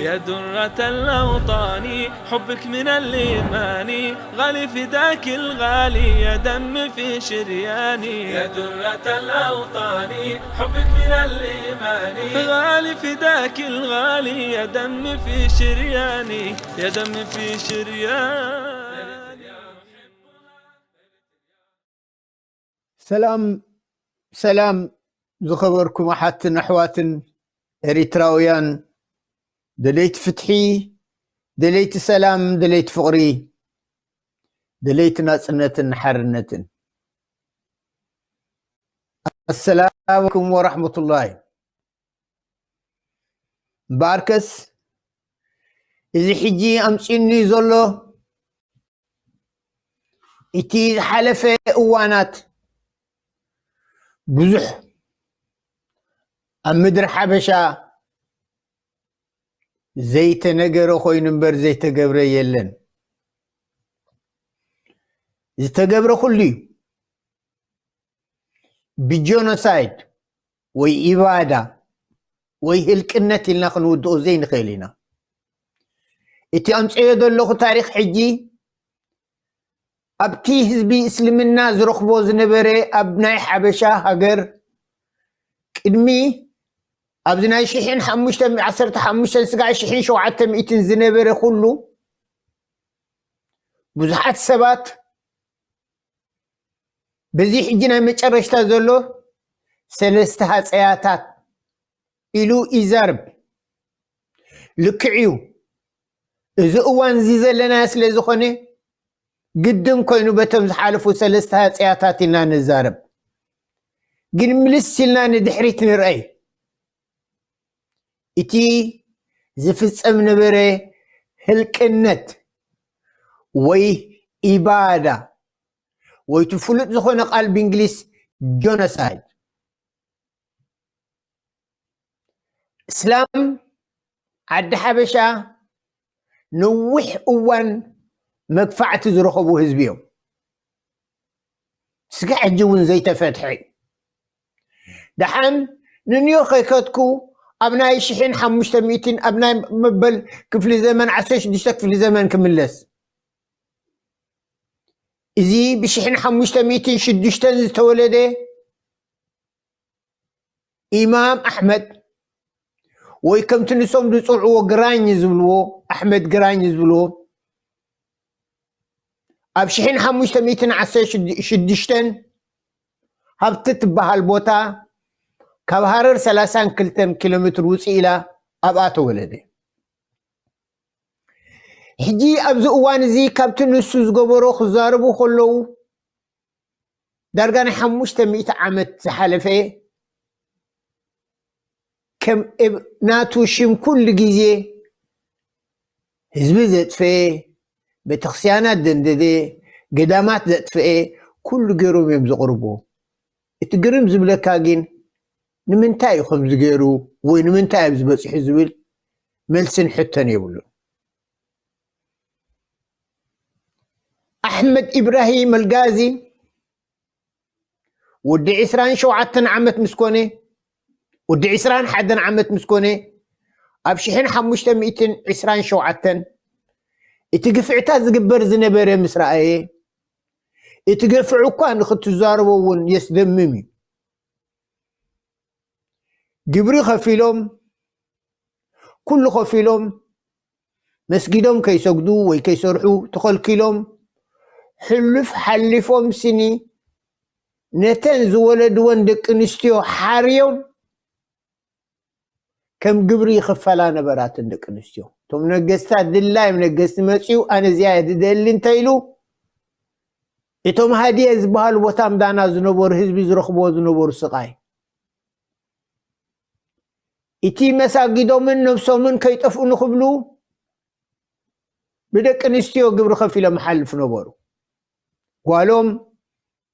يا درة الأوطان، حبك من الإيمان، غالي فداك الغالي، يا دم في شرياني. يا درة الأوطان، حبك من الإيمان، غالي فداك الغالي، يا دم في شرياني، يا دم في شرياني. ሰላም ሰላም፣ ዝኸበርኩም ኣሓትን ኣሕዋትን ኤሪትራውያን፣ ደለይቲ ፍትሒ፣ ደለይቲ ሰላም፣ ደለይቲ ፍቕሪ፣ ደለይቲ ናጽነትን ሓርነትን። ኣሰላሙ ዓለይኩም ወራሕመቱላሂ። እምበኣርከስ፣ እዚ ሕጂ ኣምጺኡኒ ዘሎ፣ እቲ ዝሓለፈ እዋናት ብዙሕ ኣብ ምድሪ ሓበሻ ዘይተነገረ ኮይኑ እምበር ዘይተገብረ የለን። ዝተገብረ ኩሉ እዩ። ብጆኖሳይድ ወይ ኢባዳ ወይ ህልቅነት ኢልና ክንውድኦ ዘይንኽእል ኢና። እቲ ኣምፅዮ ዘለኹ ታሪኽ ሕጂ ኣብቲ ህዝቢ እስልምና ዝረኽቦ ዝነበረ ኣብ ናይ ሓበሻ ሃገር ቅድሚ ኣብዚ ናይ ሽሕን ሓሙሽተ ዓሰርተ ሓሙሽተ ስጋዕ ሽሕን ሸውዓተ ሚእትን ዝነበረ ኩሉ ብዙሓት ሰባት በዚ ሕጂ ናይ መጨረሽታ ዘሎ ሰለስተ ሃፀያታት ኢሉ ይዛረብ። ልክዕ እዩ። እዚ እዋን እዚ ዘለናዮ ስለ ዝኾነ ግድን ኮይኑ በቶም ዝሓለፉ ሰለስተ ሃፀያታት ኢና ንዛረብ። ግን ምልስ ኢልና ንድሕሪት ንርኣይ። እቲ ዝፍጸም ነበረ ህልቅነት ወይ ኢባዳ ወይ እቲ ፍሉጥ ዝኾነ ቃል ብእንግሊዝ ጆኖሳይድ። እስላም ዓዲ ሓበሻ ነዊሕ እዋን መግፋዕቲ ዝረኸቡ ህዝቢ እዮም። ስጋ ሕጂ እውን ዘይተፈትሐ እዩ። ደሓን ንንዮ ከይከትኩ ኣብ ናይ ሽሕን ሓሙሽተ ሚእትን ኣብ ናይ መበል ክፍሊ ዘመን ዓሰርተ ሽዱሽተ ክፍሊ ዘመን ክምለስ። እዚ ብሽሕን ሓሙሽተ ሚእትን ሽዱሽተን ዝተወለደ ኢማም ኣሕመድ ወይ ከምቲ ንሶም ዝፅውዕዎ ግራኝ ዝብልዎ ኣሕመድ ግራኝ ዝብልዎ ኣብ ሽሕን ሓሙሽተ ሚእትን ዓሰርተ ሽዱሽተን ሃብቲ ትበሃል ቦታ ካብ ሃረር ሰላሳን ክልተን ኪሎ ሜትር ውፅእ ኢላ ኣብኣ ተወለደ። ሕጂ ኣብዚ እዋን እዚ ካብቲ ንሱ ዝገበሮ ክዛረቡ ከለዉ ዳርጋ ናይ ሓሙሽተ ሚእቲ ዓመት ዝሓለፈ ከም እብ ናቱ ሽም ኩሉ ግዜ ህዝቢ ዘጥፈኤ፣ ቤተክርስትያናት ዘንደደ፣ ገዳማት ዘጥፈኤ ኩሉ ገይሮም እዮም ዘቕርብዎ። እቲ ግርም ዝብለካ ግን ንምንታይ እዩ ከምዚ ገይሩ ወይ ንምንታይ ኣብዚ በፂሑ ዝብል መልስን ሕቶን የብሉን። ኣሕመድ ኢብራሂም ኣልጋዚ ወዲ ዕስራን ሸውዓተን ዓመት ምስ ኮነ ወዲ ዕስራን ሓደን ዓመት ምስ ኮነ ኣብ ሽሕን ሓሙሽተ ሚእትን ዕስራን ሸውዓተን እቲ ግፍዕታት ዝግበር ዝነበረ ምስ ረኣየ እቲ ግፍዕ እኳ ንክትዛረቦ እውን የስደምም እዩ። ግብሪ ከፊሎም ኩሉ ከፊሎም መስጊዶም ከይሰግዱ ወይ ከይሰርሑ ተኸልኪሎም ሕሉፍ ሓሊፎም ስኒ ነተን ዝወለድወን ደቂ ኣንስትዮ ሓርዮም ከም ግብሪ ይኽፈላ ነበራትን ደቂ ኣንስትዮ። እቶም ነገስታት ድላዮም ነገስቲ መፅኡ ኣነ እዚኣ እየ ዝደሊ እንተኢሉ እቶም ሃዲየ ዝበሃሉ ቦታ ምዳና ዝነበሩ ህዝቢ ዝረኽብዎ ዝነበሩ ስቓይ እቲ መሳጊዶምን ነብሶምን ከይጠፍኡ ንኽብሉ ብደቂ ኣንስትዮ ግብሪ ከፊሎም ይሓልፉ ነበሩ። ጓሎም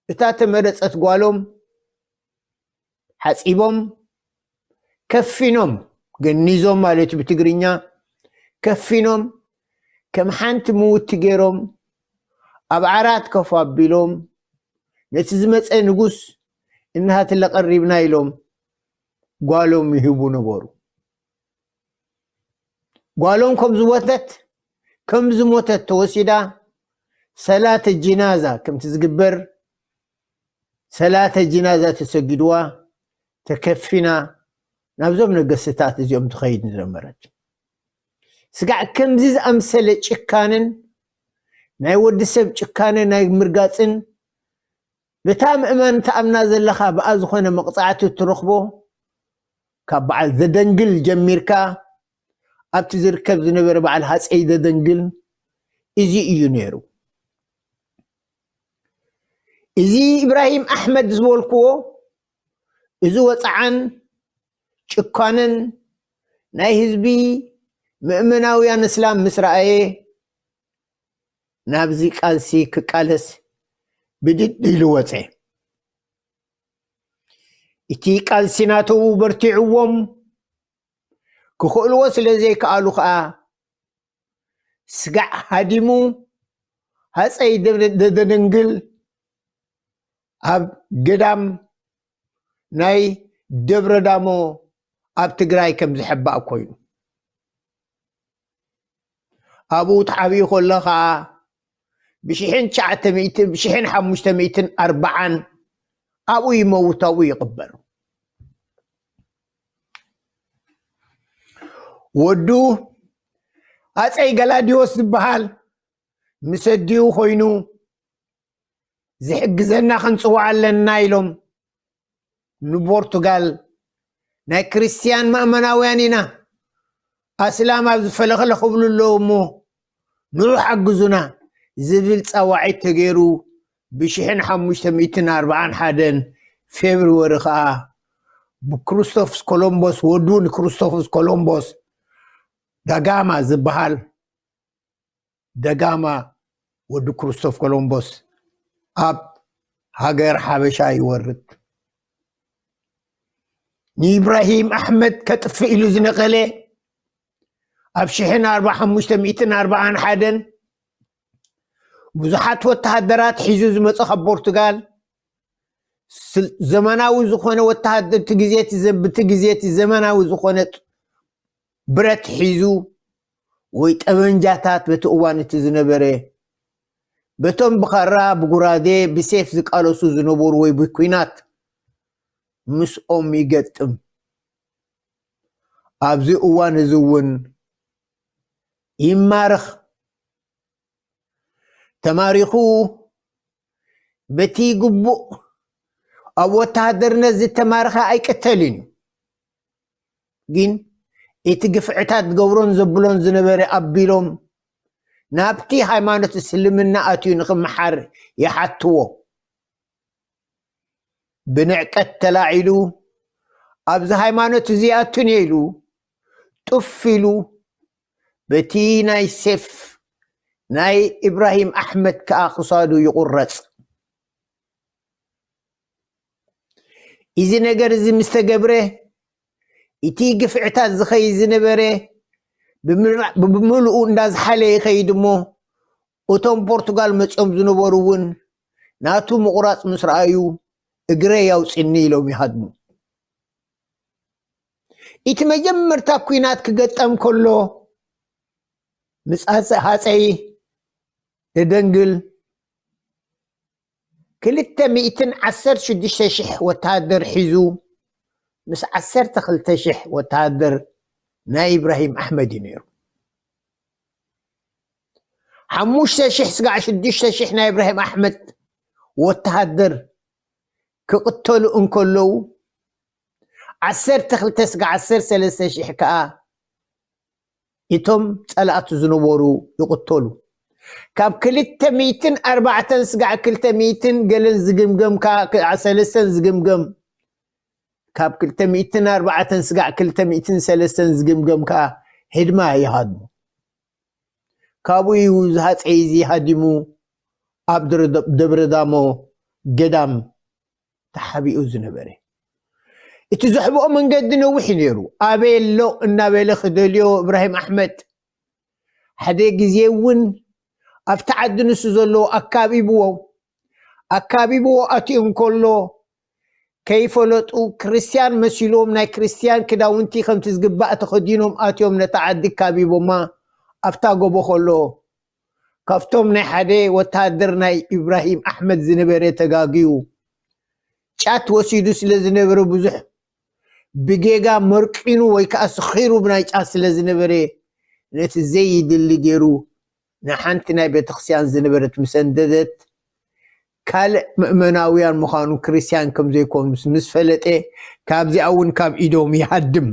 እታ ተመረፀት ጓሎም ሓፂቦም ከፊኖም ገኒዞም ማለት እዩ ብትግርኛ ከፊኖም ከም ሓንቲ ምውቲ ገይሮም ኣብ ዓራት ከፍ ኣቢሎም ነቲ ዝመፀ ንጉስ እንሃትለ ቀሪብና ኢሎም ጓሎም ይህቡ ነበሩ። ጓሎም ከም ዝሞተት ከም ዝሞተት ተወሲዳ ሰላተ ጂናዛ ከምቲ ዝግበር ሰላተ ጂናዛ ተሰጊድዋ ተከፊና ናብዞም ነገስታት እዚኦም ትኸይድ ዝጀመረት። ስጋዕ ከምዚ ዝኣምሰለ ጭካንን ናይ ወዲ ሰብ ጭካነ ናይ ምርጋፅን በታ ምእመን ትኣምና ዘለኻ ብኣ ዝኾነ መቕፃዕቲ እትረኽቦ ካብ በዓል ዘደንግል ጀሚርካ ኣብቲ ዝርከብ ዝነበረ በዓል ሃፀይ ዘደንግል እዚ እዩ ነይሩ። እዚ ኢብራሂም ኣሕመድ ዝበልክዎ እዚ ወፅዓን ጭኳንን ናይ ህዝቢ ምእመናውያን እስላም ምስ ረኣየ ናብዚ ቃልሲ ክቃለስ ብድድ ኢሉ ወፀ። እቲ ቃልሲ ናተው በርቲዕዎም ክኽእልዎ ስለ ዘይከኣሉ ከዓ ስጋዕ ሃዲሙ ሃፀይ ደደንግል ኣብ ገዳም ናይ ደብረ ዳሞ ኣብ ትግራይ ከም ዝሕባእ ኮይኑ ኣብኡ ተዓብዩ ከሎ ከዓ ብሽሕን ትሽዓተ ሚእትን ብሽሕን ሓሙሽተ ሚእትን ኣርባዓን ኣብኡ ይመውት ኣብኡ ይቕበር። ወዱ ኣፀይ ገላዲዮስ ዝበሃል ምስ ኣዲኡ ኮይኑ ዝሕግዘና ክንፅዋዕ ኣለና ኢሎም ንፖርቱጋል ናይ ክርስትያን ማእመናውያን ኢና ኣስላም ኣብ ዝፈለኸለ ክብሉ ኣለዉ እሞ ንዑ ሓግዙና ዝብል ፃዋዒት ተገይሩ ብሽሕን ሓሙሽተ ሚእትን ኣርባዓን ሓደን ፌብርወሪ ከዓ ብክርስቶፍስ ኮሎምቦስ ወዱ ንክርስቶፍስ ኮሎምቦስ ዳጋማ ዝበሃል ደጋማ ወዲ ክርስቶፍ ኮሎምቦስ ኣብ ሃገር ሓበሻ ይወርድ። ንኢብራሂም ኣሕመድ ከጥፍእ ኢሉ ዝነቐለ ኣብ ሽሕን ኣርባዓ ሓሙሽተ ሚእትን ኣርባዓን ሓደን ብዙሓት ወተሃደራት ሒዙ ዝመፀ ካብ ፖርቱጋል ዘመናዊ ዝኾነ ወተሃደር ብቲ ግዜ እቲ ዘመናዊ ዝኾነ ብረት ሒዙ ወይ ጠበንጃታት በቲ እዋን እቲ ዝነበረ በቶም ብኻራ ብጉራዴ ብሴፍ ዝቃለሱ ዝነበሩ ወይ ብኩናት ምስኦም ይገጥም። ኣብዚ እዋን እዚ እውን ይማርኽ። ተማሪኹ በቲ ግቡእ ኣብ ወተሃደርነት ዝተማርኸ ኣይቅተልን እዩ። ግን እቲ ግፍዕታት ዝገብሮን ዘብሎን ዝነበረ ኣቢሎም ናብቲ ሃይማኖት እስልምና ኣትዩ ንኽመሓር ይሓትዎ። ብንዕቀት ተላዒሉ ኣብዚ ሃይማኖት እዚ ኣቱን ኢሉ ጡፍ ኢሉ በቲ ናይ ሴፍ ናይ ኢብራሂም ኣሕመድ ከዓ ክሳዱ ይቑረፅ። እዚ ነገር እዚ ምስ ተገብረ እቲ ግፍዕታት ዝኸይድ ዝነበረ ብምልኡ እንዳዝሓለ ይኸይድ እሞ እቶም ፖርቱጋል መፅኦም ዝነበሩ እውን ናቱ ምቑራፅ ምስ ረኣዩ እግረ ያውፅኒ ኢሎም ይሃድሙ። እቲ መጀመርታ ኩናት ክገጠም ከሎ ምስ ሃፀይ ደደንግል ክልተ ሚእትን ዓሰርተ ሽዱሽተ ሽሕ ወተሃደር ሒዙ ምስ ዓሰርተ ክልተ ሽሕ ወተሃደር ናይ ኢብራሂም ኣሕመድ እዩ ነይሩ። ሓሙሽተ ሽሕ ስጋዕ ሽዱሽተ ሽሕ ናይ ኢብራሂም ኣሕመድ ወተሃደር ክቕተሉ እንከለዉ ዓሰርተ ክልተ ስጋዕ ዓሰርተ ሰለስተ ሽሕ ከዓ እቶም ፀላእቱ ዝነበሩ ይቕተሉ። ካብ ክልተ ሚእትን ኣርባዕተን ስጋዕ ክልተ ሚእትን ገለን ዝግምገም ከዓ ሰለስተን ዝግምገም ካብ ክልተ ሚእትን ኣርባዕተን ስጋዕ ክልተ ሚእትን ሰለስተን ዝግምገም ከዓ ህድማ ይሃድሙ። ካብኡ እዩ ዝሃፀይ እዚ ሃዲሙ ኣብ ደብረ ዳሞ ገዳም ተሓቢኡ ዝነበረ። እቲ ዘሕብኦ መንገዲ ነዊሕ እዩ ነይሩ። ኣበይ ኣሎ እናበለ ክደልዮ እብራሂም ኣሕመድ ሓደ ግዜ እውን ኣብቲ ዓዲ ንሱ ዘለዎ ኣካቢብዎ ኣካቢብዎ ኣትኡ እንከሎ ከይፈለጡ ክርስትያን መሲሎም ናይ ክርስትያን ክዳውንቲ ከምቲ ዝግባእ ተኸዲኖም ኣትዮም ነታ ዓዲ ካቢቦማ ኣብታ ጎቦ ከሎ ካብቶም ናይ ሓደ ወታደር ናይ ኢብራሂም ኣሕመድ ዝነበረ ተጋግዩ ጫት ወሲዱ ስለ ዝነበረ ብዙሕ ብጌጋ መርቂኑ ወይ ከዓ ስኺሩ ብናይ ጫት ስለ ዝነበረ ነቲ ዘይድሊ ገይሩ ንሓንቲ ናይ ቤተክርስትያን ዝነበረት ምስ ኣንደደት ካልእ ምእመናውያን ምዃኑ ክርስትያን ከም ዘይኮኑ ምስ ፈለጠ ካብዚኣ እውን ካብ ኢዶም ይሃድም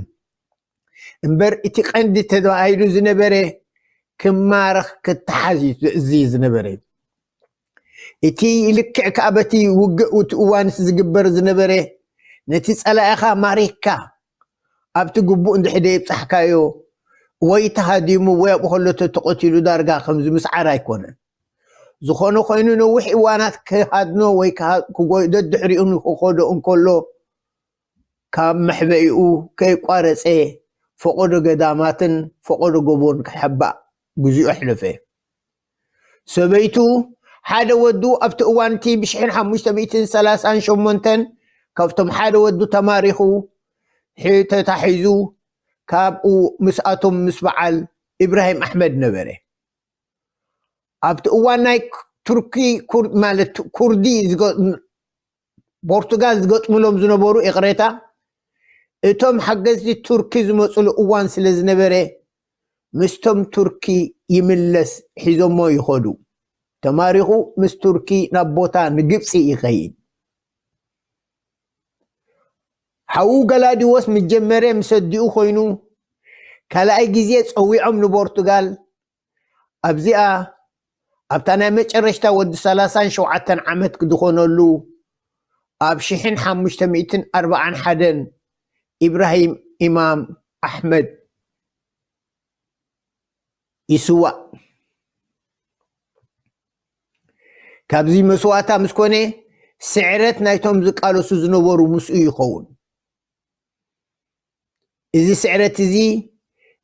እምበር እቲ ቀንዲ ተባሂሉ ዝነበረ ክማረኽ ክተሓዝ እዩ ዝእዝዝ ዝነበረ እቲ ልክዕ ከዓ በቲ ውግእ እቲ እዋንስ ዝግበር ዝነበረ ነቲ ፀላኢኻ ማሪክካ ኣብቲ ግቡእ እንድሕደ ይብፃሕካዮ ወይ ተሃዲሙ ወይ ኣብኡ ከሎ ተተቐቲሉ ዳርጋ ከምዚ ምስዓር ኣይኮነን ዝኾነ ኮይኑ ነዊሕ እዋናት ክሃድኖ ወይ ደድሕሪኡ ንክኸዶ እንከሎ ካብ መሕበኢኡ ከይቋረፀ ፈቐዶ ገዳማትን ፈቐዶ ጎቦን ክሕባእ ግዚኡ ኣሕለፈ። ሰበይቱ ሓደ ወዱ ኣብቲ እዋን እቲ ብሽሕን ሓሙሽተ ሚእትን ሰላሳን ሸሞንተን ካብቶም ሓደ ወዱ ተማሪኹ ተታሒዙ ካብኡ ምስኣቶም ምስ በዓል ኢብራሂም ኣሕመድ ነበረ። ኣብቲ እዋን ናይ ቱርኪ ማለት ኩርዲ ፖርቱጋል ዝገጥምሎም ዝነበሩ ይቕሬታ እቶም ሓገዝቲ ቱርኪ ዝመፅሉ እዋን ስለ ዝነበረ ምስቶም ቱርኪ ይምለስ ሒዞሞ ይኸዱ ተማሪኹ ምስ ቱርኪ ናብ ቦታ ንግብፂ ይኸይድ ሓዉ ገላዲዎስ ምስ ጀመረ ምስ ኣዲኡ ኮይኑ ካልኣይ ግዜ ፀዊዖም ንፖርቱጋል ኣብዚኣ ኣብታ ናይ መጨረሽታ ወዲ ሰላሳን ሸውዓተን ዓመት ክድኾነሉ ኣብ ሽሕን ሓሙሽተ ሚእትን ኣርባዓን ሓደን ኢብራሂም ኢማም ኣሕመድ ይስዋእ። ካብዚ መስዋእታ ምስ ኮነ ስዕረት ናይቶም ዝቃለሱ ዝነበሩ ምስኡ ይኸውን። እዚ ስዕረት እዚ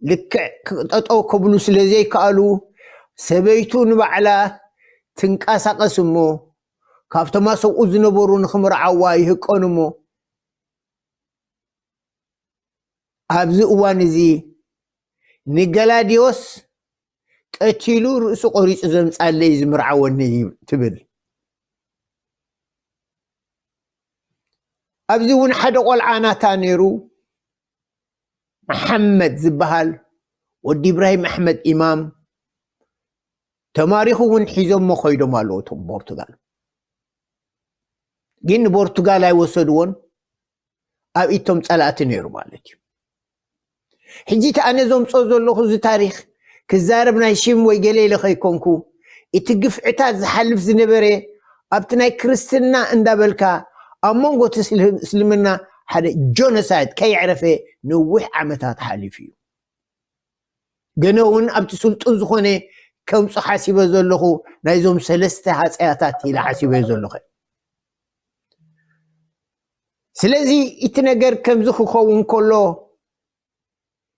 ልክዕ ክጠጠው ከብሉ ስለ ዘይከኣሉ ሰበይቱ ንባዕላ ትንቀሳቐስ እሞ ካብቶም ኣሰብኡ ዝነበሩ ንክምርዓዋ ይህቀኑ እሞ ኣብዚ እዋን እዚ ንገላዲዮስ ቀቲሉ ርእሱ ቆሪፁ ዘምፃለይ ዝምርዓወኒ እዩ ትብል ኣብዚ እውን ሓደ ቆልዓ ናታ ነይሩ መሓመድ ዝበሃል ወዲ ኢብራሂም ኣሕመድ ኢማም ተማሪኹ እውን ሒዞሞ ኮይዶም ኣለዉ እቶም ፖርቱጋል ግን ንፖርቱጋል ኣይወሰድዎን ኣብ ኢቶም ፀላእቲ ነይሩ ማለት እዩ ሕጂ እቲ ኣነ ዘምፅኦ ዘለኹ እዚ ታሪክ ክዛረብ ናይ ሽም ወይ ገለ ኢለ ከይኮንኩ እቲ ግፍዕታት ዝሓልፍ ዝነበረ ኣብቲ ናይ ክርስትና እንዳበልካ ኣብ መንጎ እቲ እስልምና ሓደ ጆኖሳይድ ከየዕረፈ ነዊሕ ዓመታት ሓሊፉ እዩ ገነ እውን ኣብቲ ስልጡን ዝኾነ ከምፁ ሓሲበ ዘለኹ ናይዞም ሰለስተ ሃፀያታት ኢለ ሓሲበ ዘለኹ ስለዚ እቲ ነገር ከምዚ ክኸውን ከሎ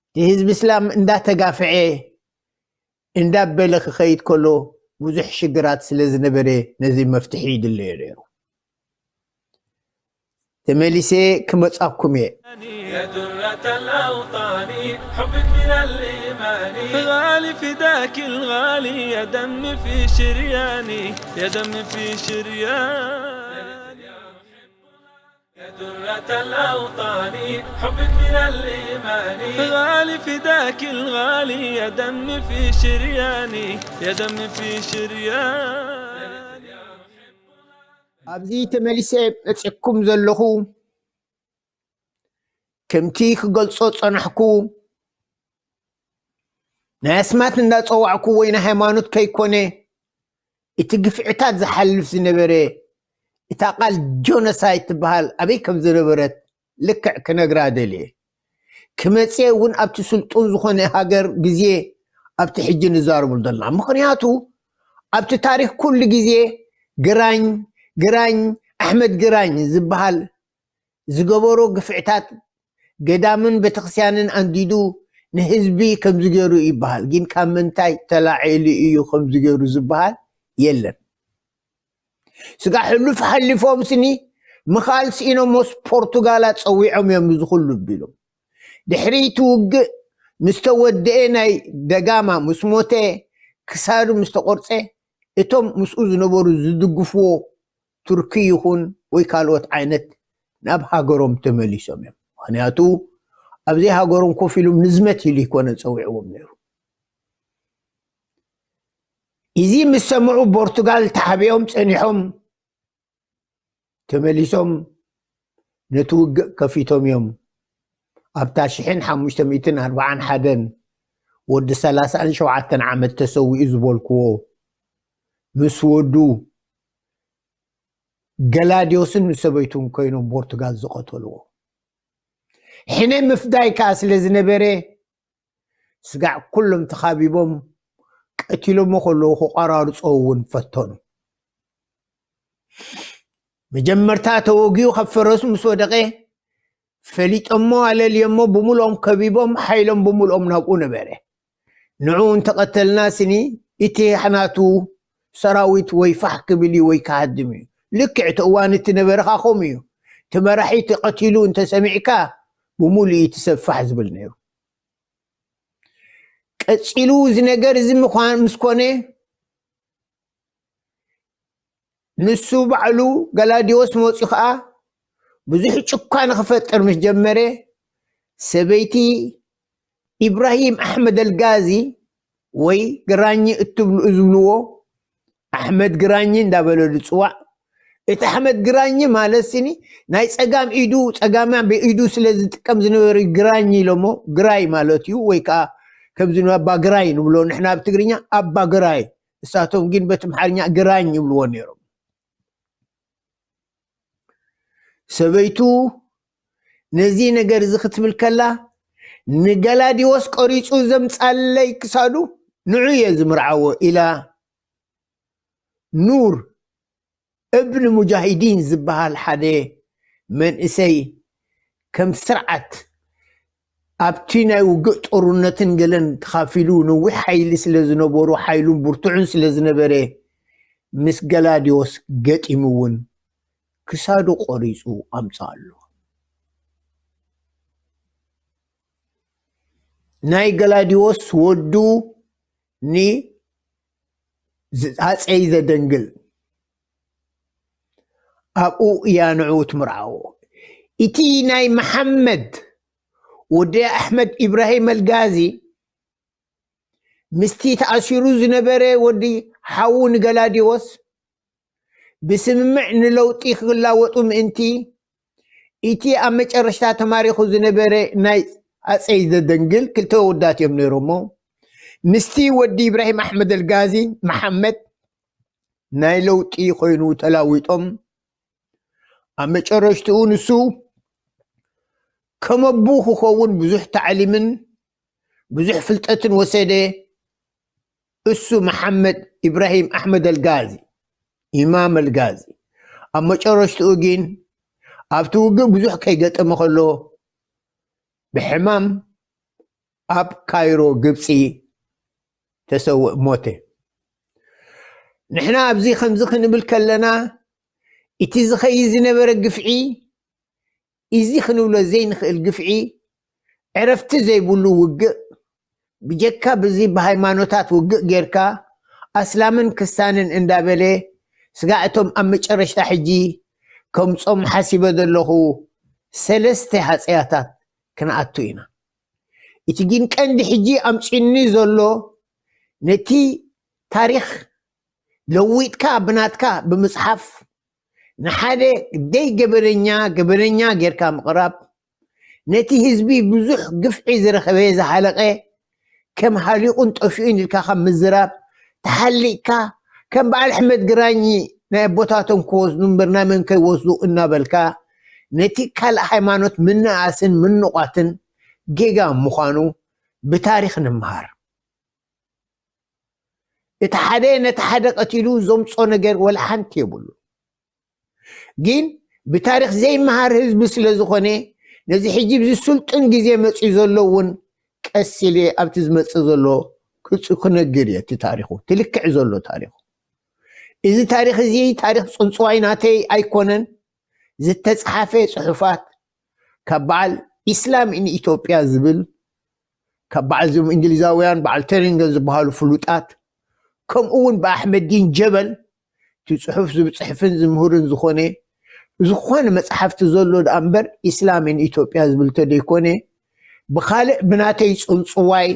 እቲ ህዝቢ እስላም እንዳተጋፍዐ እንዳበለ ክኸይድ ከሎ ብዙሕ ሽግራት ስለ ዝነበረ ነዚ መፍትሒ ይድለዮ ነይሩ ተመሊሰ ክመጻኩም እየ يا درة الأوطان حبك من الإيمان غالي فداك الغالي يا دم في شرياني يا دم في شرياني يا درة الأوطان حبك من الإيمان غالي فداك الغالي يا دم في شرياني يا دم في شرياني ኣብዚ ተመሊሰ መፅኩም ዘለኹ ከምቲ ክገልፆ ፀናሕኩ ናይ ኣስማት እንዳፀዋዕኩ ወይ ናይ ሃይማኖት ከይኮነ እቲ ግፍዕታት ዝሓልፍ ዝነበረ እታ ቃል ጆኖሳይድ ትበሃል ኣበይ ከም ዝነበረት ልክዕ ክነግራ ደልየ ክመፅየ እውን ኣብቲ ስልጡን ዝኾነ ሃገር ግዜ ኣብቲ ሕጂ ንዛረብሉ ዘለና ምክንያቱ ኣብቲ ታሪክ ኩሉ ግዜ ግራኝ ግራኝ ኣሕመድ ግራኝ ዝበሃል ዝገበሮ ግፍዕታት ገዳምን ቤተክርስትያንን ኣንዲዱ ንህዝቢ ከምዚ ገይሩ ይበሃል ግን ካብ ምንታይ ተላዒሉ እዩ ከምዚ ገይሩ ዝበሃል የለን ስጋ ሕሉፍ ሓሊፎም ስኒ ምኻል ስኢኖሞስ ፖርቱጋላ ጸዊዖም እዮም እዚ ኩሉ ቢሎም። ድሕሪ እቲ ውግእ ምስ ተወደኤ ናይ ደጋማ ምስ ሞተ ክሳዱ ምስ ተቆርጸ እቶም ምስኡ ዝነበሩ ዝድግፍዎ ቱርኪ ይኹን ወይ ካልኦት ዓይነት ናብ ሃገሮም ተመሊሶም እዮም። ምኽንያቱ ኣብዘይ ሃገሮም ኮፍ ኢሎም ንዝመት ኢሉ ይኮነ ጸዊዕዎም ነይሩ። እዚ ምስ ሰምዑ ፖርቱጋል ተሓቢኦም ጸኒሖም ተመሊሶም ነቲ ውግእ ከፊቶም እዮም። ኣብታ ሽሕን ሓሙሽተ ሚእትን ኣርባዓን ሓደን ወዲ ሰላሳን ሸውዓተን ዓመት ተሰዊኡ ዝበልክዎ ምስ ወዱ ገላዲዮስን ምስ ሰበይቱን ኮይኖም ፖርቱጋል ዝቐተልዎ። ሕነ ምፍዳይ ከኣ ስለ ዝነበረ ስጋዕ ኩሎም ተኻቢቦም ቀቲሎሞ ከለዉ ክቆራርጾ እውን ፈተኑ። መጀመርታ ተወጊኡ ካብ ፈረሱ ምስ ወደቐ ፈሊጦሞ ኣለልዮሞ ብምልኦም ከቢቦም ሓይሎም ብምልኦም ናብኡ ነበረ። ንዑ እንተቐተልና ስኒ እቲ ናቱ ሰራዊት ወይ ፋሕ ክብል እዩ ወይ ክሃድም እዩ። ልክዕ እቲ እዋን እቲ ነበረ ኸዓ ከምኡ እዩ። እቲ መራሒ ተቐቲሉ እንተሰሚዕካ ብምሉእ እቲ ሰብ ፋሕ ዝብል ነይሩ። ቀጺሉ እዚ ነገር እዚ ምዃን ምስ ኮነ ንሱ ባዕሉ ገላዲዮስ መፂኡ ከዓ ብዙሕ ጭኳነ ክፈጥር ምስ ጀመረ ሰበይቲ ኢብራሂም ኣሕመድ ኣልጋዚ ወይ ግራኝ እትብሉ ዝብልዎ ኣሕመድ ግራኝ እንዳበለ ዝፅዋዕ እቲ ኣሕመድ ግራኝ ማለት ስኒ ናይ ፀጋም ኢዱ ፀጋማ ብኢዱ ስለ ዝጥቀም ዝነበረ ግራኝ ኢሎሞ ግራይ ማለት እዩ ወይ ከዓ ከምዚ ኣባ ግራይ ንብሎ ንሕና ኣብ ትግርኛ ኣባ ግራይ እሳቶም ግን በቲ ኣምሓርኛ ግራኝ ይብልዎ ነይሮም። ሰበይቱ ነዚ ነገር እዚ ክትብል ከላ ንገላዲዎስ ቆሪፁ ዘምፃለይ ክሳዱ ንዑ እየ ዝምርዓዎ ኢላ ኑር እብን ሙጃሂዲን ዝበሃል ሓደ መንእሰይ ከም ስርዓት ኣብቲ ናይ ውግእ ጦርነትን ገለን ተኻፊሉ ነዊሕ ሓይሊ ስለ ዝነበሩ ሓይሉን ብርቱዕን ስለ ዝነበረ ምስ ገላዲዎስ ገጢሙ እውን ክሳዱ ቆሪፁ ኣምፅኣሉ። ናይ ገላዲዎስ ወዱ ንሃፀይ ዘደንግል ኣብኡ እያ ንዕኡ ትምርዓዎ። እቲ ናይ መሓመድ ወዲ ኣሕመድ ኢብራሂም ኣልጋዚ ምስቲ ተኣሲሩ ዝነበረ ወዲ ሓዉ ንገላዲዎስ ብስምምዕ ንለውጢ ክላወጡ ምእንቲ እቲ ኣብ መጨረሽታ ተማሪኹ ዝነበረ ናይ ኣፀይ ዘደንግል ክልተ ወዳት እዮም ነይሮሞ ምስቲ ወዲ ኢብራሂም ኣሕመድ ኣልጋዚ መሓመድ ናይ ለውጢ ኮይኑ ተላዊጦም ኣብ መጨረሽትኡ ንሱ ከመቡ ክኸውን ብዙሕ ታዕሊምን ብዙሕ ፍልጠትን ወሰደ። እሱ መሓመድ ኢብራሂም ኣሕመድ ኣልጋዚ ኢማም ኣልጋዚ ኣብ መጨረሽትኡ ግን ኣብቲ ውግእ ብዙሕ ከይገጠመ ከሎ ብሕማም ኣብ ካይሮ ግብፂ ተሰውእ ሞተ። ንሕና ኣብዚ ከምዚ ክንብል ከለና እቲ ዝኸይ ዝነበረ ግፍዒ እዚ ክንብሎ ዘይንኽእል ግፍዒ ዕረፍቲ ዘይብሉ ውግእ ብጀካ ብዚ ብሃይማኖታት ውግእ ጌርካ ኣስላምን ክስታንን እንዳበለ ስጋዕ እቶም ኣብ መጨረሽታ ሕጂ ከምጾም ሓሲበ ዘለኹ ሰለስተ ሃፀያታት ክንኣቱ ኢና። እቲ ግን ቀንዲ ሕጂ ኣምፂኒ ዘሎ ነቲ ታሪኽ ለዊጥካ ብናትካ ብምፅሓፍ ንሓደ ደይ ገበነኛ ገበነኛ ጌርካ ምቕራብ ነቲ ህዝቢ ብዙሕ ግፍዒ ዝረኸበ ዝሃለቐ ከም ሃሊቑን ጠፊኡን ኢልካ ካብ ምዝራብ ተሓሊቕካ ከም በዓል ኣሕመድ ግራኝ ናይ ኣቦታቶም ክወስዱ እምበር ናይ መን ከይወስዱ እናበልካ ነቲ ካልእ ሃይማኖት ምንኣስን ምንቋትን ጌጋ ምዃኑ ብታሪኽ ንምሃር። እቲ ሓደ ነቲ ሓደ ቀቲሉ ዘምጾ ነገር ወላ ሓንቲ የብሉ። ግን ብታሪኽ ዘይመሃር ህዝቢ ስለ ዝኾነ ነዚ ሕጂ ብዚ ስልጡን ግዜ መፅዩ ዘሎ እውን ቀስ ኢለ ኣብቲ ዝመፅእ ዘሎ ክነግር እየ እቲ ታሪኹ ትልክዕ ዘሎ ታሪኹ። እዚ ታሪኽ እዚ ታሪኽ ፅንፅዋይ ናተይ ኣይኮነን። ዝተፅሓፈ ፅሑፋት ካብ በዓል ኢስላም ኢን ኢትዮጵያ ዝብል ካብ በዓል እዚኦም እንግሊዛውያን በዓል ተሪንገን ዝበሃሉ ፍሉጣት ከምኡ እውን ብኣሕመዲን ጀበል እቲ ፅሑፍ ዝብፅሕፍን ዝምህርን ዝኾነ ዝኾነ መፅሓፍቲ ዘሎ ደኣ እምበር ኢስላም ኢን ኢትዮጵያ ዝብል ተደይኮነ ብኻልእ ብናተይ ፅውፅዋይ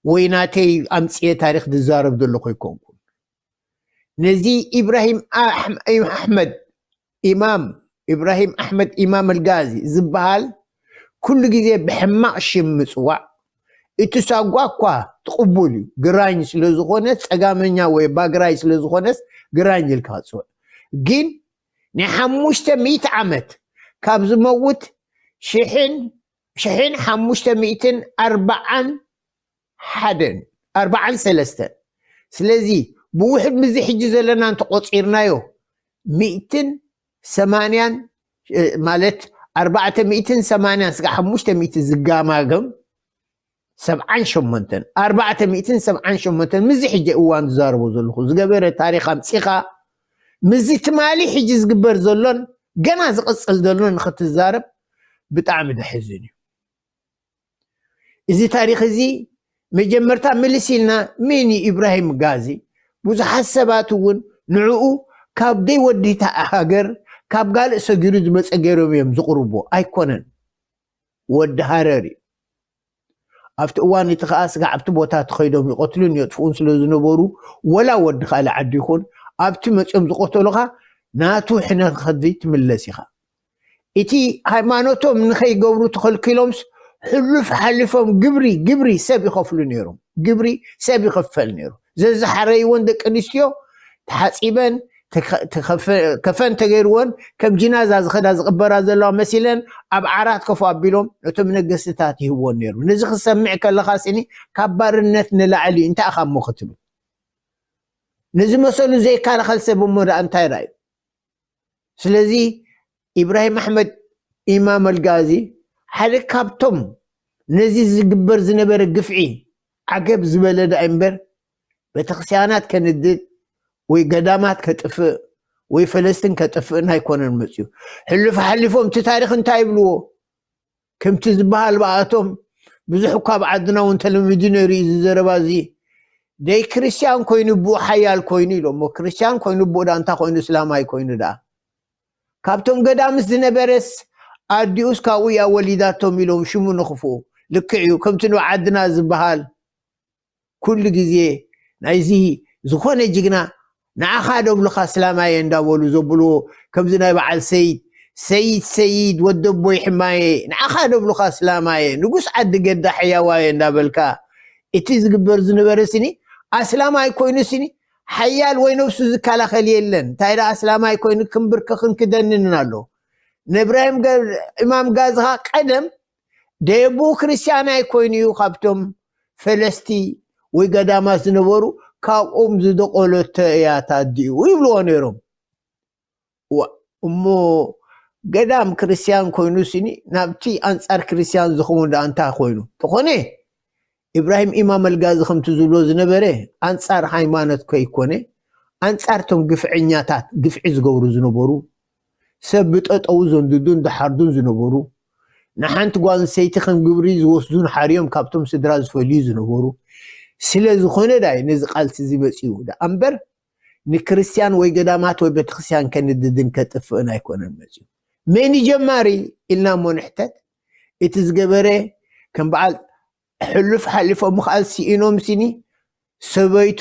ወይ ናተይ ኣምፅኤ ታሪክ ዝዛረብ ዘለኹ ኣይኮንኩን። ነዚ ኢብራሂም ኣሕመድ ኢማም ኢብራሂም ኣሕመድ ኢማም ኣልጋዚ ዝበሃል ኩሉ ግዜ ብሕማቕ ሽም ምፅዋዕ እቲ ሳጓ እኳ ትቕቡል እዩ። ግራኝ ስለ ዝኾነ ፀጋመኛ ወይ ባግራይ ስለ ዝኾነስ ግራኝ ኢልካ ክፅውዕ ግን ናይ ሓሙሽተ ሚእቲ ዓመት ካብ ዝመውት ሽሕን ሽሕን ሓሙሽተ ሚእትን ኣርባዓን ሓደን ኣርባዓን ሰለስተን ስለዚ ብውሕድ ምዚ ሕጂ ዘለና እንተቆፂርናዮ ሚእትን ሰማንያን ማለት ኣርባዕተ ሚእትን ሰማንያን ስጋ ሓሙሽተ ሚእቲ ዝጋማገም ሰብዓን ሸሞንተን ኣርባዕተ ሚእትን ሰብዓን ሸሞንተን ምዚ ሕጂ እዋን ዝዛረቦ ዘለኹ ዝገበረ ታሪክ ኣምፂኻ ምዚ ትማሊ ሕጂ ዝግበር ዘሎን ገና ዝቕፅል ዘሎን ንክትዛረብ ብጣዕሚ ደሕዝን እዩ። እዚ ታሪክ እዚ መጀመርታ ምልስ ኢልና መን እዩ ኢብራሂም ጋዚ? ብዙሓት ሰባት እውን ንዕኡ ካብ ደይ ወዲታ ሃገር ካብ ጋልእ ሰጊሩ ዝመፀ ገይሮም እዮም ዝቕርቦ ኣይኮነን። ወዲ ሃረር እዩ። ኣብቲ እዋን እቲ ከዓ ስጋዕ ኣብቲ ቦታ ተኸይዶም ይቐትሉን የጥፍኡን ስለ ዝነበሩ ወላ ወዲ ካልእ ዓዲ ይኹን ኣብቲ መፅኦም ዝቐተሉኻ ናቱ ሕነ ከዚ ትምለስ ኢኻ። እቲ ሃይማኖቶም ንኸይገብሩ ተኸልኪሎምስ ሕሉፍ ሓሊፎም ግብሪ ግብሪ ሰብ ይኸፍሉ ነይሮም። ግብሪ ሰብ ይኸፈል ነይሩ። ዘዝሓረይወን ደቂ ኣንስትዮ ተሓፂበን ከፈን ተገይርወን ከም ጅናዛ ዝኸዳ ዝቕበራ ዘለዋ መሲለን ኣብ ዓራት ከፉ ኣቢሎም ነቶም ነገስትታት ይህብዎን ነይሩ። ነዚ ክሰምዕ ከለኻ ስኒ ካብ ባርነት ንላዕሊ እንታይ ኢኻ እሞ ክትብል ነዚ መሰሉ ዘይከላኸል ሰብ እሞ ደኣ እንታይ ርኣዩ? ስለዚ ኢብራሂም ኣሕመድ ኢማም ኣልጋዚ ሓደ ካብቶም ነዚ ዝግበር ዝነበረ ግፍዒ ዓገብ ዝበለ ደኣ እምበር ቤተክርስትያናት ከንድድ ወይ ገዳማት ከጥፍእ ወይ ፈለስትን ከጥፍእን ኣይኮነን መፅዩ። ሕሉፍ ሓሊፎም እቲ ታሪክ እንታይ ይብልዎ? ከምቲ ዝበሃል ብኣቶም ብዙሕ እኳ ኣብ ዓድና እውን ተለሚዱ ነይሩ እዩ እዚ ዘረባ እዚ። ደይ ክርስቲያን ኮይኑ ብኡ ሓያል ኮይኑ ኢሎሞ። ክርስቲያን ኮይኑ ብኡ ዳ እንታይ ኮይኑ እስላማይ ኮይኑ ደኣ? ካብቶም ገዳምስ ዝነበረስ ኣዲኡስ ካብኡ እያ ወሊዳቶም ኢሎም ሽሙ ንኽፍኡ። ልክዕ እዩ። ከምቲ ንብ ዓድና ዝበሃል ኩሉ ግዜ ናይዚ ዝኾነ ጅግና ንዓኻ ደብሉኻ እስላማየ እንዳበሉ ዘብልዎ ከምዚ ናይ በዓል ሰይድ ሰይድ ሰይድ ወደቦይ ሕማየ ንዓኻ ደብሉኻ እስላማየ ንጉስ ዓዲ ገዳ ሕያዋየ እንዳበልካ እቲ ዝግበር ዝነበረ ስኒ ኣስላማይ ኮይኑ ስኒ ሓያል ወይ ነብሱ ዝከላኸል የለን። እንታይ ደኣ ኣስላማይ ኮይኑ ክንብርከኽን ክደንንን ኣሎ። ንእብራሂም ኢማም ጋዝኻ ቀደም ደየቡ ክርስቲያናይ ኮይኑ እዩ ካብቶም ፈለስቲ ወይ ገዳማት ዝነበሩ ካብኦም ዝደቆለቶ እያ ታዲኡ ይብልዎ ነይሮም። እሞ ገዳም ክርስቲያን ኮይኑ ስኒ ናብቲ ኣንፃር ክርስቲያን ዝኸውን ደኣ እንታይ ኮይኑ ተኾነ ኢብራሂም ኢማም ኣልጋዚ ከምቲ ዝብሎ ዝነበረ ኣንፃር ሃይማኖት ከይኮነ ኣንፃር ቶም ግፍዐኛታት ግፍዒ ዝገብሩ ዝነበሩ ሰብ ብጠጠው ዘንድዱን ዝሓርዱን ዝነበሩ ንሓንቲ ጓል ኣንስተይቲ ከም ግብሪ ዝወስዱን ሓርዮም ካብቶም ስድራ ዝፈልዩ ዝነበሩ ስለ ዝኾነ ዳይ ነዚ ቃልሲ እዚ መፅዩ ደኣ እምበር ንክርስትያን ወይ ገዳማት ወይ ቤተክርስትያን ከንድድን ከጥፍእን ኣይኮነን መፅዩ። መን ጀማሪ ኢልና እሞ ንሕተት እቲ ዝገበረ ከም በዓል ሕሉፍ ሓሊፎም ምኽኣል ስኢኖም ሲኒ ሰበይቱ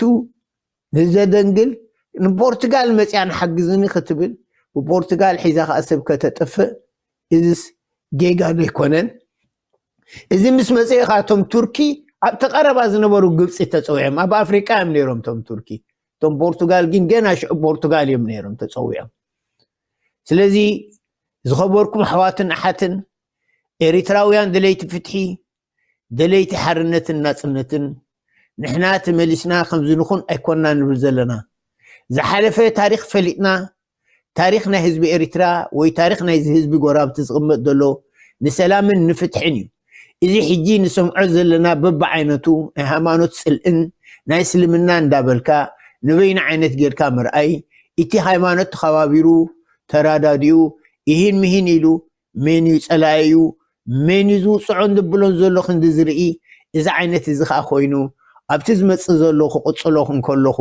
ንዘደንግል ንፖርቱጋል መፅያ ንሓግዝኒ ክትብል ብፖርቱጋል ሒዛ ከዓ ሰብ ከተጥፍእ እዚስ ጌጋ ዶ ኣይኮነን? እዚ ምስ መፅአ ከዓ እቶም ቱርኪ ኣብቲ ቀረባ ዝነበሩ ግብፂ ተፀዊዖም ኣብ ኣፍሪቃ እዮም ነይሮም እቶም ቱርኪ እቶም ፖርቱጋል ግን ገና ሽዑ ፖርቱጋል እዮም ነይሮም ተፀዊዖም። ስለዚ ዝኸበርኩም ኣሕዋትን ኣሓትን ኤሪትራውያን ደለይቲ ፍትሒ ደለይቲ ሓርነትን ናፅነትን ንሕና ተመሊስና ከምዚ ንኹን ኣይኮንና ንብል ዘለና። ዝሓለፈ ታሪክ ፈሊጥና ታሪክ ናይ ህዝቢ ኤሪትራ ወይ ታሪክ ናይዚ ህዝቢ ጎራብቲ ዝቕመጥ ዘሎ ንሰላምን ንፍትሕን እዩ። እዚ ሕጂ ንሰምዖ ዘለና በብዓይነቱ ናይ ሃይማኖት ፅልእን ናይ እስልምና እንዳበልካ ንበይኑ ዓይነት ጌርካ ምርኣይ እቲ ሃይማኖት ተኸባቢሩ ተራዳዲኡ ይህን ምሂን ኢሉ መን እዩ ጸላኢኡ፣ መን እዩ ዝውፅዖን ዝብሎን ዘሎ ክንዲ ዝርኢ፣ እዚ ዓይነት እዚ ከዓ ኮይኑ ኣብቲ ዝመፅእ ዘሎ ክቕፅሎ እንከለኹ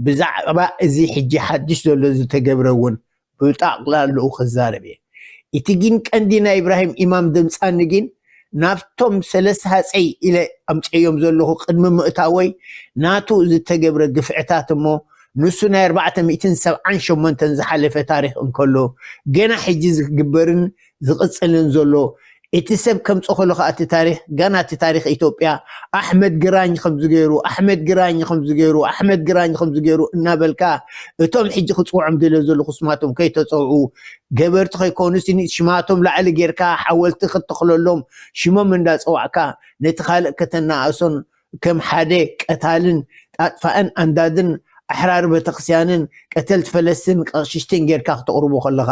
ብዛዕባ እዚ ሕጂ ሓድሽ ዘሎ ዝተገብረ እውን ብጠቕላልኡ ክዛረብ እየ። እቲ ግን ቀንዲ ናይ ኢብራሂም ኢማም ደምፃኒ ግን ናብቶም ሰለስተ ሃፀይ ኢለ ኣምፅኦም ዘለኹ ቅድሚ ምእታወይ ናቱ ዝተገብረ ግፍዕታት እሞ ንሱ ናይ ኣርባዕተ ሚእትን ሰብዓን ሸሞንተን ዝሓለፈ ታሪክ እንከሎ ገና ሕጂ ዝግበርን ዝቕፅልን ዘሎ እቲ ሰብ ከምፅኦ ከሎ ከዓ እቲ ታሪክ ገና እቲ ታሪክ ኢትዮጵያ ኣሕመድ ግራኝ ከምዚ ገይሩ ኣሕመድ ግራኝ ከምዚ ገይሩ ኣሕመድ ግራኝ ከምዚ ገይሩ እናበልካ እቶም ሕጂ ክፅውዖም ደልዮ ዘለኹ ስማቶም ከይተፀውዑ ገበርቲ ከይኮኑ ስኒ ሽማቶም ላዕሊ ጌርካ ሓወልቲ ክትተኽለሎም ሽሞም እንዳፀዋዕካ ነቲ ካልእ ከተናኣሶን ከም ሓደ ቀታልን ጣጥፋእን ኣንዳድን ኣሕራሪ ቤተክርስትያንን ቀተልቲ ፈለስትን ቀሽሽትን ጌርካ ክተቕርቦ ከለኻ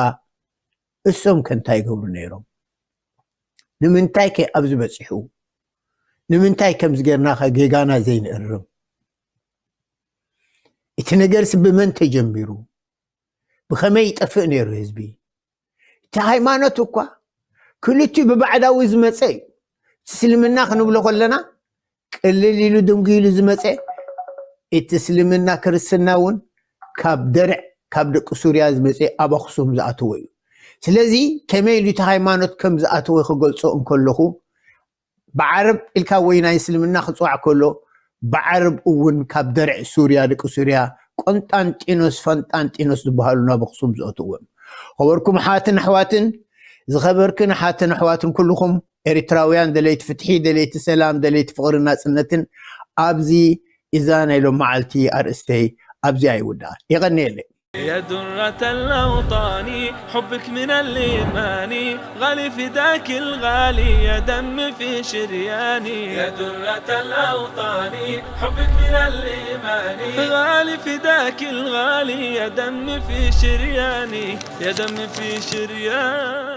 እሶም ከ እንታይ ይገብሩ ነይሮም? ንምንታይ ከ ኣብዚ በፂሑ? ንምንታይ ከምዚ ጌርና ከ ጌጋና ዘይንእርም? እቲ ነገርስ ብመን ተጀሚሩ? ብኸመይ ይጠፍእ ነይሩ ህዝቢ? እቲ ሃይማኖት እኳ ክልቲኡ ብባዕዳዊ ዝመፀ እዩ። እስልምና ክንብሎ ከለና ቅልል ኢሉ ድንጉ ኢሉ ዝመፀ እቲ እስልምና ክርስትና እውን ካብ ደርዕ ካብ ደቂ ሱርያ ዝመፀ ኣብ ኣክሱም ዝኣተወ እዩ። ስለዚ ከመይ ኢሉ እቲ ሃይማኖት ከም ዝኣተወ ክገልፆ እንከለኹ ብዓረብ ኢልካ ወይ ናይ እስልምና ክፅዋዕ ከሎ ብዓረብ እውን ካብ ደርዕ ሱርያ ደቂ ሱርያ ቆንጣንጢኖስ ፈንጣንጢኖስ ዝበሃሉ ናብ ኣክሱም ዝኣተዎም። ኸበርኩም ሓትን ኣሕዋትን ዝኸበርክን ሓትን ኣሕዋትን ኩልኹም ኤርትራውያን ደለይቲ ፍትሒ ደለይቲ ሰላም ደለይቲ ፍቕርን ናፅነትን ኣብዚ እዛ ናይ ሎም መዓልቲ ኣርእስተይ ኣብዚኣ ይውዳእ። የቐንየለይ። يا درة الأوطان، حبك من الإيمان، غالي فداك الغالي، يا دم في شرياني. يا درة الأوطان، حبك من الإيمان، غالي فداك الغالي، يا دم في شرياني، يا دم في شرياني.